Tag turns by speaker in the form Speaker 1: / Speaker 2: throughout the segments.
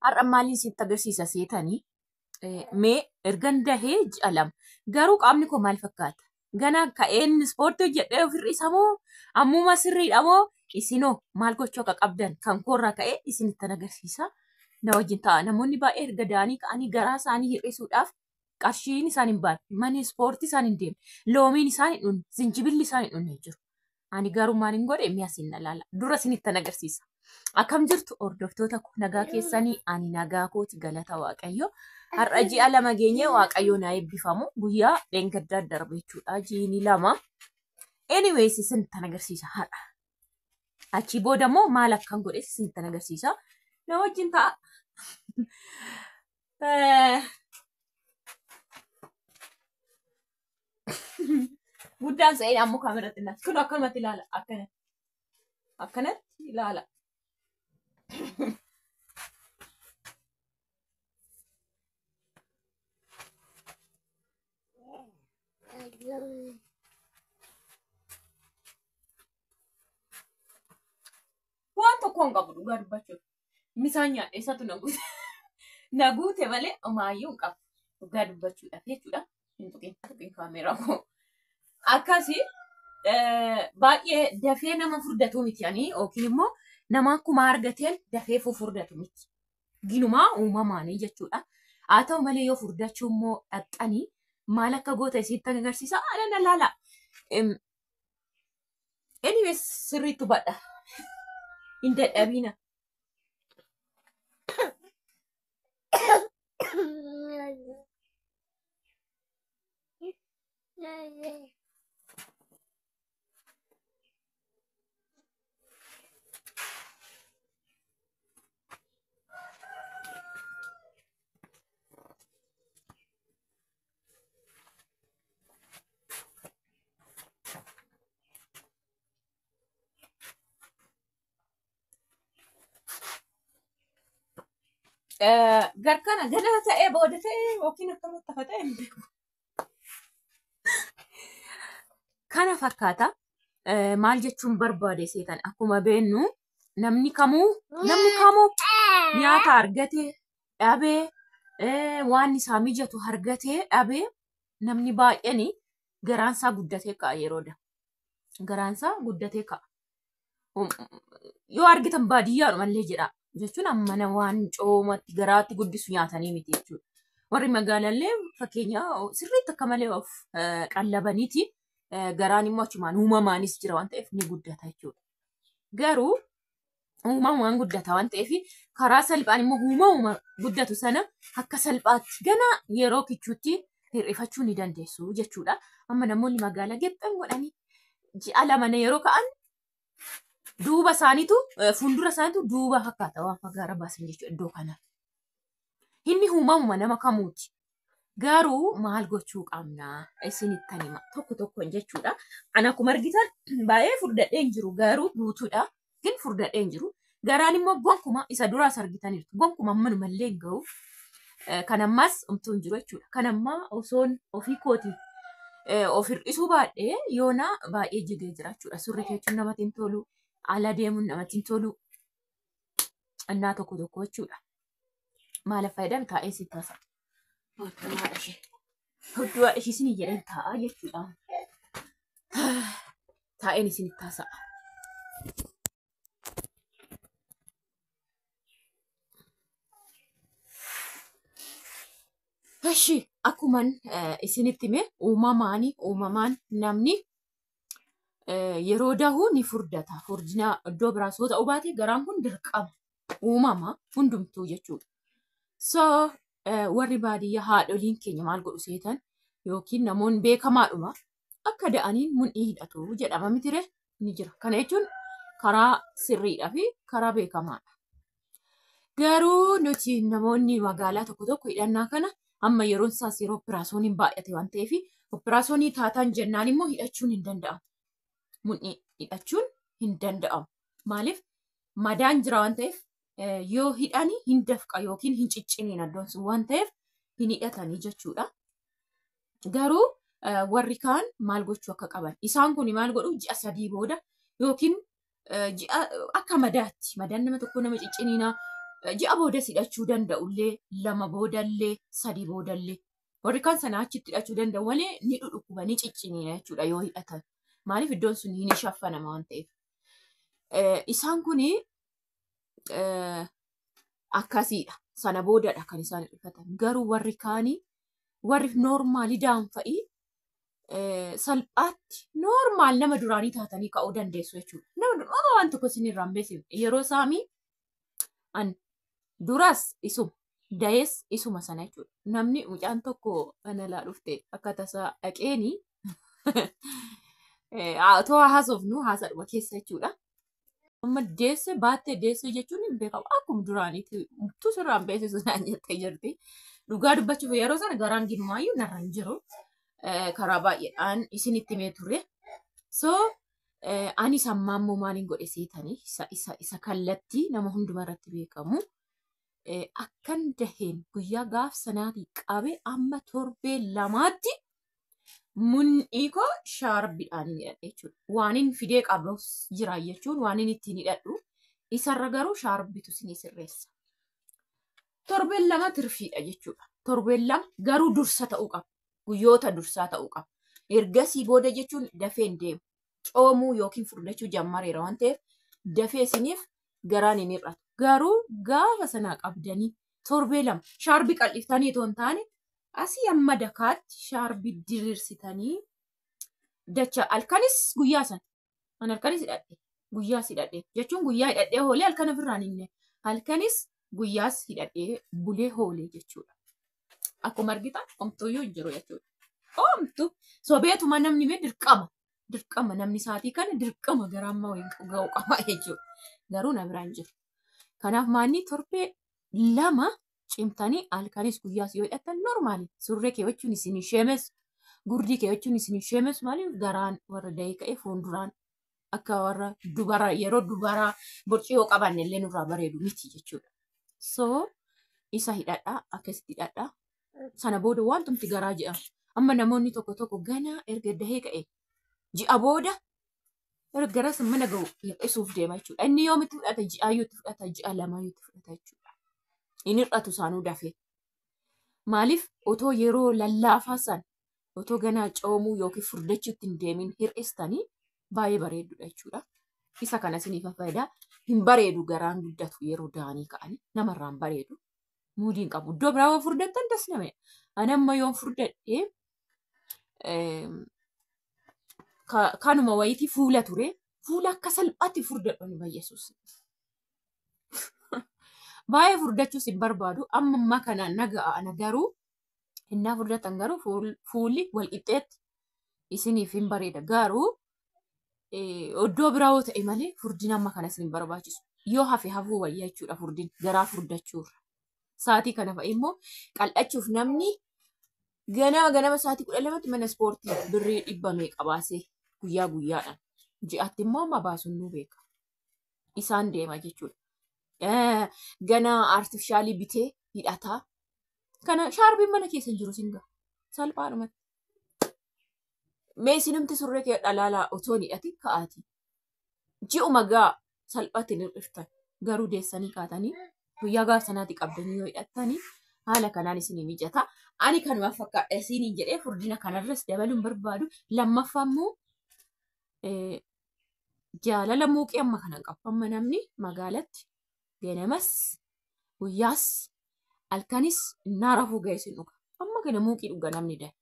Speaker 1: Har'a maaliin sitti agarsiisa seetanii? Mee ergan dahee ji'a 2. Garuu qaamni koo maal fakkaata? Gana ka'een ispoortii hojjedhee of hir'isa moo? Ammuma sirriidha moo? Isinoo maal gochuu akka qabdan kan koorraa ka'ee isinittan agarsiisa. Na wajjin ta'a. Namoonni baay'ee erga da'anii ka'anii garaa isaanii hir'isuudhaaf qarshiin isaan hin baane, mana ispoortii isaan hin deemne, loomiin isaan hin dhunne, zinjibilli isaan hin dhunne jiru. Ani garuu maaliin godhe mi'a isin ilaala. Dura isinittan agarsiisa. Akkam jirtu hordoftoota koo nagaa keessanii ani nagaa kooti galata Waaqayyo. Har'a ji'a 2 geenyee Waaqayyo na eebbifamu guyyaa dheengaddaa darbe jechuudha. Jiini 2. Anyways isinittan agarsiisa har'a. Achii booda immoo maal akkan godhe isinittan agarsiisa. Na wajjin ta'a. Guddaan sa'een ammoo kaameratti ilaala. Kun akkanumatti ilaala. Akkanatti. Akkanatti ilaala. Waan tokko hin qabu dhugaa dubbachuuf. Misaan nyaadhe isatu na guute. Na guute malee homaayyuu hin qabu. Dhugaa dubbachuudhaaf jechuudha. Hin tuqin tuqin kaameeraa koo. Akkasi baay'ee dafee nama furdatu miti ani yookiin immoo nama akkuma argateen dafee fufurdatu miti. Ginumaa uumamaanii jechuudha. Haa ta'u malee yoo furdachuu immoo dhaqxanii maal akka goota isitti agarsiisa ana na laala. Anyways sirriitti hubadha. Hin dadhabiina. Garkana ganaa ta'ee booda ta'ee yookiin akkamatti hafa ta'e hin beeku. Kana fakkaata. Maal jechuun barbaade seetan akkuma beennu namni kamuu nyaata argatee dhabee waan isaa mijatu argatee dhabee namni baay'een garaan isaa guddatee ka'a yeroo da. Garaan isaa guddatee ka'a. Yoo argitan baadiyyaadhumallee jedha. Jechuun ammana waan coomatti garaatti guddisu nyaatanii miti jechuudha. Warri magaalallee fakkeenya sirriitti akka malee of qallabaniiti. Garaan immoo achumaan uumamaanis jira waan ta'eef ni guddata jechuudha. Garuu uumamumaan guddata waan ta'eef karaa salphaan immoo uumamuma guddatu sana akka salphaatti gana yeroo kichuutti hir'ifachuu ni dandeessu jechuudha. Amma namoonni magaalaa gexxan godhanii ji'a 2 yeroo ka'an duuba isaaniitu fuuldura isaaniitu duuba fakkaata waan fagaara baasan jechuudha iddoo kana. Inni uumamuma nama kamuuti. Garuu maal gochuu qabnaa isinittan hima tokko tokkoon jechuudha. Ani akkuma argitan baay'ee furdadhee hin jiru garuu guutuudha. Gin furdadhee hin jiru. Garaan immoo gonkuma isa duraas argitaniirtu. Gonkuma ammanumallee hin ga'u. Kan ammaas homtuu hin jiru jechuudha. Kan ammaa osoon ofii kootii of hir'isuu baadhee yoona baay'ee jigee jira jechuudha. Surri keechuun namatti hin tolu. Ala deemuun namatti hin tolu. Innaa tokko tokko jechuudha. Maal fayyadame taa'ee si taasa. Hudduu haadha ishee. Hudduu haadha ishee isinii jedheen taa'aa jechuudha. Taa'een isinitti haasa'a. Eshi akkuman isinitti hime uumamaan namni yeroo dahu ni furdata. Furdina iddoo biraas yoo ta'u baate garaan kun dirqama uumama hundumtuu jechuudha. So warri baadiyyaa haadholiin keenya maal godhu seetan yookiin namoonni beekamaadhuma akka da'aniin mundhii hidhatu jedhama mitire ni jira. Kana jechuun karaa sirriidhaa fi karaa beekamaadha. Garuu nuti namoonni magaalaa tokko tokko hidhannaa kana amma yeroon isaas yeroo opiraasooniin baay'ate waan ta'eef opiraasoonii taataan jennaan immoo hidhachuun hin danda'amu. Mundhii hidhachuun hin danda'amu. Maaliif madaan jira waan ta'eef yoo hidhani hin dafqa yookiin hin cicciniin iddoon sun waan ta'eef hin hidhatanii jechuudha. Garuu warri kaan maal gochuu akka qaban isaan kun maal godhu ji'a 3 booda yookiin ji'a akka madaatti madaan nama tokko nama cicciniinaa Ji'a boodas hidhachuu danda'ullee, 2 boodallee, 3 boodallee. Warri kaan sana achitti hidhachuu danda'u malee ni dhudhukkuba, ni cicciniina jechuudha yoo hidhatan. Maaliif iddoon sun ni shaffanama waan ta'eef. Isaan kuni akkasiidha. Sana boodadha kan isaan hir'ifatan. Garuu warri kaanii warri noormaalii daanfa'ii salphaatti noormaal nama duraanii taatanii ka'uu dandeessu jechuudha. Nama duraa waan tokko isin irraa hin beeksifne. Yeroo saamii an duras isuma dayees isuma sana jechuudha. Namni mucaan tokko ana laa dhufte akka tasaa dhaqeeni otoo haasofnu haasadhuma keessa jechuudha. Amma deesse baattee deesse jechuun hin beekamu. Akkuma duraaniitti utuu sirraa hin beeksisu naan jettee jirti. Dhugaa dubbachuuf yeroo sana garaan gidumaayyuu narra hin jiru. Karaa baay'eedhaan isinitti himee ture. So anis ammaa immoo maaliin godhe seetanii isa kallattii nama hunduma irratti beekamu. Akkan daheen guyyaa gaaf sanaatii qabee amma torbee 2tti mun'ii koo shaarbiidhaan hin hidhadhe jechuudha. Waan hin fidee qabus jira jechuun waan hin ittiin hidhadhu. Isarra garuu shaarbitu isinii sirreessa. Torbeen 2 tirfiidha jechuudha. Torbeen 2 garuu dursa ta'uu qaba. Guyyoota dursaa ta'uu qaba. Ergasii booda jechuun dafee hin deemu. Coomuu yookiin furdachuu jammareera waan ta'eef dafee isiniif garaan hin hir'atu. Garuu gaafa sanaa qabdanii torbee 2 shaarbii qal'iftanii otoo hin taane asii amma dakaatti shaarbii diriirsitanii dacha halkanis guyyaa sana. An halkanis hidhadhe guyyaas hidhadhe jechuun guyyaa hidhadhee hoolee halkan ofirraan hinne halkanis guyyaas hidhadhee bulee hoolee jechuudha. Akkuma argitan homtuuyyuu hin jiru jechuudha. Homtu sobeetuma namni mee dirqama dirqama namni isaatii kana dirqama garaa ammaa waliin ga'uu qaba jechuudha. Garuu na biraan jiru. Kanaaf maanni torbee 2 cimtanii halkanis guyyaas yoo hidhattan normaali. Surree keewwachuun isin hin sheemessu. Gurdii keewwachuun isin hin sheemessu. Maaliif garaan warra da'ee ka'e fuulduraan akka warra dubara yeroo dubaraa borcii yoo qabaanne illee nurraa bareedu miti jechuudha. So isa hidhadhaa akkasitti hidhadhaa. Sana booda wantumti garaa jedhamu. Amma namoonni tokko tokko ganaa erga dahee ka'e ji'a booda erga garas mana ga'u hir'isuuf deema jechuudha. Inni yoomitti fudhata ji'aayyuutti fudhata ji'a lamaayyuutti fudhata jechuudha. Inni hir'atu isaanuu dafee. Maaliif otoo yeroo lallaafaa san otoo ganaa coomuu yookiin furdachuutti hin deemin hir'istanii baay'ee bareedudha jechuudha. Isa kana isiniif faayidaa hin bareedu garaan guddatu yeroo da'anii ka'anii namarraa hin bareedu. Muudii hin qabu. Iddoo biraa yoo furdattan das nama. Ani amma yoon furdadhee kanuma wayitii fuula ture. Fuula akka salphaatti furdadhu ni bayyesuus. Baay'ee furdachuus hin barbaadu. Amma ammaa kana naga'a ana garuu innaa furdatan garuu fuulli wal qixxeetti isiniif hin bareeda. Garuu iddoo biraa yoo ta'e malee furdina amma kana isin hin barbaachisu. Yoo hafe hafuu wayya jechuudha furdin garaa furdachuurra. Sa'aatii kana fa'i immoo qal'achuuf namni ganama ganama sa'aatii 12tti mana ispoortii birrii 100 meeqa baasee guyyaa guyyaadhaan. Ji'aatti immoo amma baasuun nu beeka. Isaan deema jechuudha. Gana artifishaalii bitee hidhataa. Kana shaarbiin mana keessa hin jiru sin ga'a. Salphaadhumatti. Mee isinumti surree kee dhalaalaa otoo hin hidhatin ka'aati. Ji'uma ga'a salphaatti hin hir'iftan. Garuu deessanii kaatanii guyyaa gaaf sanaatti qabdanii yoo hidhattanii haala kanaan isinii mijata. Ani kanuma fakkaadha isiniin jedhee furdina kanarras dabaluun barbaadu. Lammaffaa immoo jaalala muuqee amma kana hin qabu. Amma namni magaalatti ganamas guyyaas halkanis innaa rafuu ga'e isin dhuga. Amma kana muuqii dhuga namni dahe.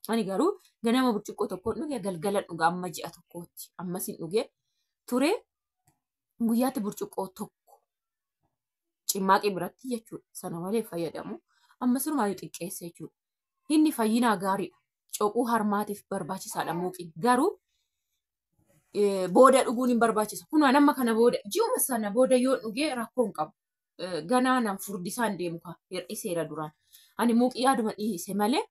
Speaker 1: Ani garuu ganama burcuqqoo tokkoon dhuge galgala dhuga amma ji'a tokkootti. Ammas hin dhuge ture guyyaatti burcuqqoo tokko cimmaaqii biratti jechuudha. Sana malee fayyadamu. Amma sirumaa xiqqeessa jechuudha. Inni fayyinaa gaariidha. Coquu harmaatiif barbaachisaadha muuqiin. Garuu booda dhuguun hin barbaachisa. Kunoo amma kana booda ji'uma sana booda yoo dhugee rakkoo hin qabu. Ganaa nan furdisaan deemu ka hir'iseera duraan. Ani muuqii yaaduma dhiise malee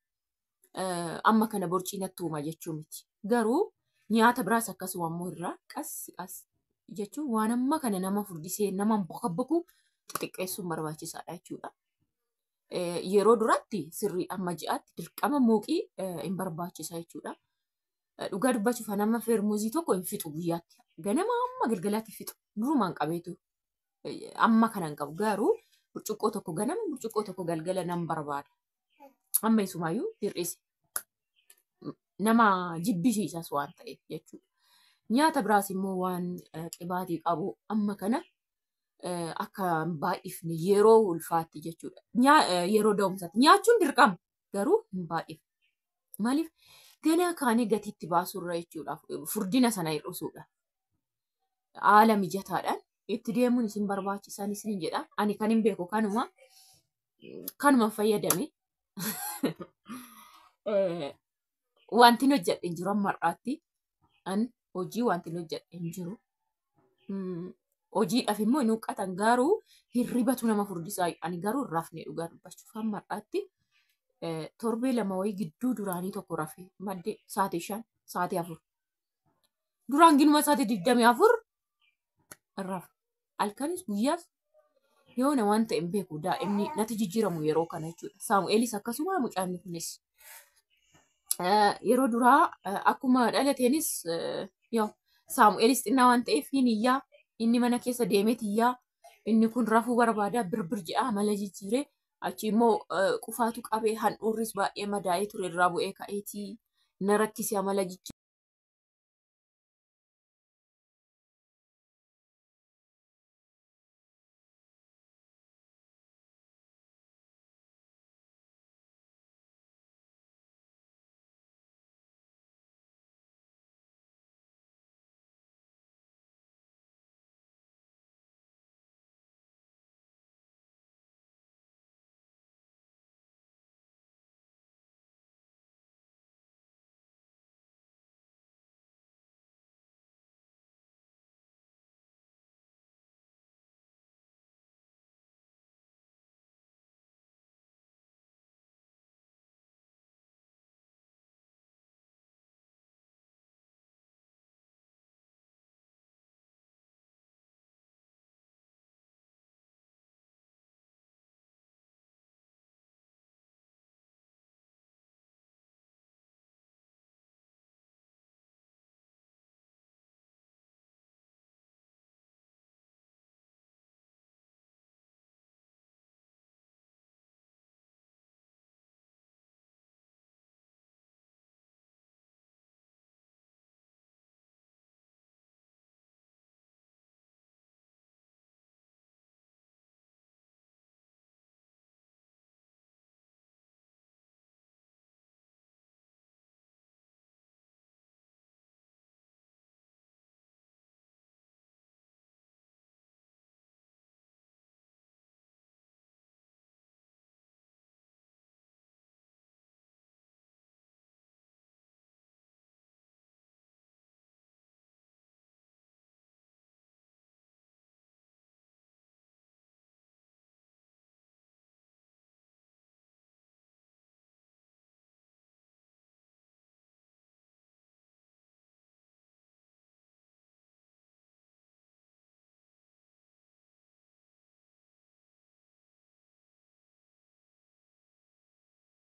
Speaker 1: amma kana borcii natti uuma jechuu miti. Garuu nyaata biraas akkasuma immoo irraa qas qas jechuun waan amma kana nama furdisee nama bokabboku xixiqqeessuun barbaachisaadha jechuudha. Yeroo duraatti sirrii amma ji'aatti dirqama muuqii hin barbaachisa jechuudha. Dhugaa dubbachuuf ani amma feermuzii tokko hin fixu guyyaatti. Ganama amma galgalaatti fixu. Durumaan qabeetu. Amma kana hin qabu garuu burcuqqoo tokko ganama burcuqqoo tokko galgala nan barbaada. Amma isumaayyuu hir'ise. Nama jibbisiisas waan ta'eef jechuudha. Nyaata biraas immoo waan qibaatii qabu amma kana akka hin baay'ifne yeroo ulfaatti jechuudha. Yeroo da'umsaatti nyaachuun dirqama garuu hin baay'ifne. Maaliif ganaa kaanii gatiitti baasurra jechuudha. Furdina sana hir'isuudha. Haala mijataadhaan itti deemuun isin barbaachisan isin jedha. Ani kan hin beeku kanuma kanuma fayyadame. Wanti hin hojjedhe hin jiru amma har'aatti. An hojii wanti hin hojjedhe hin jiru. Hojiidhaaf immoo hin huqqatan garuu hirribatu nama furdisaa. Ani garuu hin rafne dhugaa dubbachuuf amma har'aatti torbee 2 wayii gidduu duraanii tokko rafe maddee sa'aatii 5 sa'aatii 4. Duraan ginuma sa'aatii 24 rafa. Halkanis guyyaas yoona waan ta'e hin beeku daa'imni natti jijjiiramu yeroo kana jechuudha. Saamu'eelis akkasuma mucaan kunis. Yeroo duraa akkuma dhalateenis yoo Saamu'eelis xinnaa waan ta'eef hin iyyaa inni mana keessa deemeet iyyaa inni kun rafuu barbaada birbir jedhaa mala jijjiiree achi immoo qufaatu qabee handhuurris baay'ee madaa'ee ture irraa bu'ee ka'eetii na rakkise amala jijjiiree.